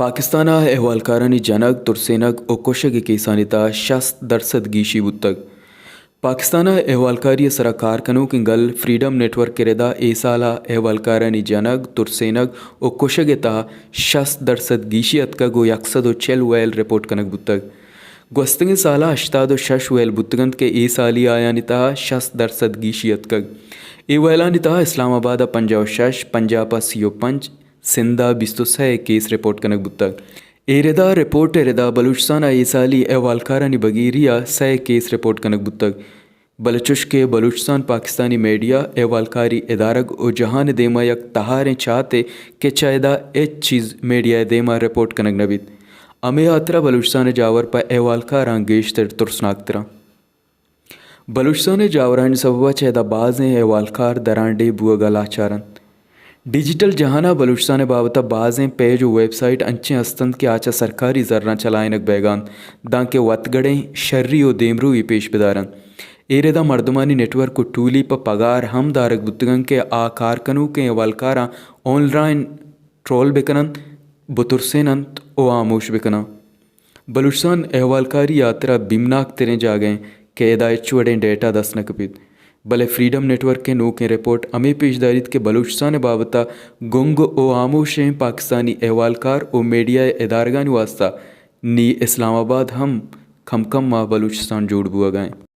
پاکستان ءَ احوالکارانی جنگ، ترسینگ ءُ کشگ ءِ کیسانی تہا شست درسد گیشی بوتگ۔ پاکستان ءَ احوالکاری ءِ سرا کار کنوکیں گل فریڈم نیٹ ورک ءِ ردا اے سال ءَ احوالکارانی جنگ، ترسینگ ءُ کشگ ءِ تہا شست درسد گیشی اتکگ ءُ یک سد ءُ چل ویل رپورٹ کنگ بوتگ۔ گوستگیں سال ءَ ہشتاد ءُ شش ویل بوتگ انت کہ اے سالی آیانی تہا شست درسد گیشی اتکگ۔ اے ویلانی تہا اسلام آباد ءَ پنجاہ ءُ شش، پنجاب ءَ سی ءُ پنچ، سندھ ءَ بیست ءُ سئے کیس رپورٹ کنگ بوتگ۔ اے ردا رپورٹ ءِ ردا بلوچستان ءَ اے سالی احوالکارانی بگیری ءَ سئے کیس رپورٹ کنگ بوتگ۔ بلے چوش کہ بلوچستان پاکستانی میڈیا، احوالکاری ادارگ ءُ جہان ءِ دیما یک تہاریں چاتے کہ چہ ادا ہچ چیز میڈیا ءِ دیما رپورٹ کنگ نہ بیت، ہمے ہاترا بلوچستان ءِ جاور پہ احوالکاراں گیشتر ترسناک تراں۔ بلوچستان ءِ جاورانی سبب ءَ چہ ادا بازیں احوالکار درانڈیھ بوگ ءَ لاچار انت۔ ڈیجیٹل جہان ءَ بلوچستان ءِ بابت ءَ بازیں پیج ءُ ویب سائٹ انچیں ہست انت کہ آ چہ سرکاری زراں چلائینگ بئیگ ءَ انت، دانکہ وتگڑیں شری ءُ دیمروی پیش بدار انت۔ اے ردا مردمانی نیٹ ورک ءُ ٹولی پہ پگار ہم دارگ بوتگ انت کہ آ کار کنوکیں احوالکاراں آن لائن ٹرول بکن انت، بترسین انت ءُ ہاموش بکن انت۔ بلوچستان احوالکاری ءِ ہاترا بیمناک تریں جاگہ انت کہ ادا ہچ وڑیں ڈیٹا دست نہ کپیت، بلے فریڈم نیٹ ورک ءِ نوکیں رپورٹ ہمے پیش داریت کہ بلوچستان ءِ بابت ءَ گنگ ءُ ہاموشیں پاکستانی احوالکار ءُ میڈیا ءِ ادارگانی واستا نی اسلام آباد ہم کم کم ءَ بلوچستان جوڑ بوگ ءَ انت۔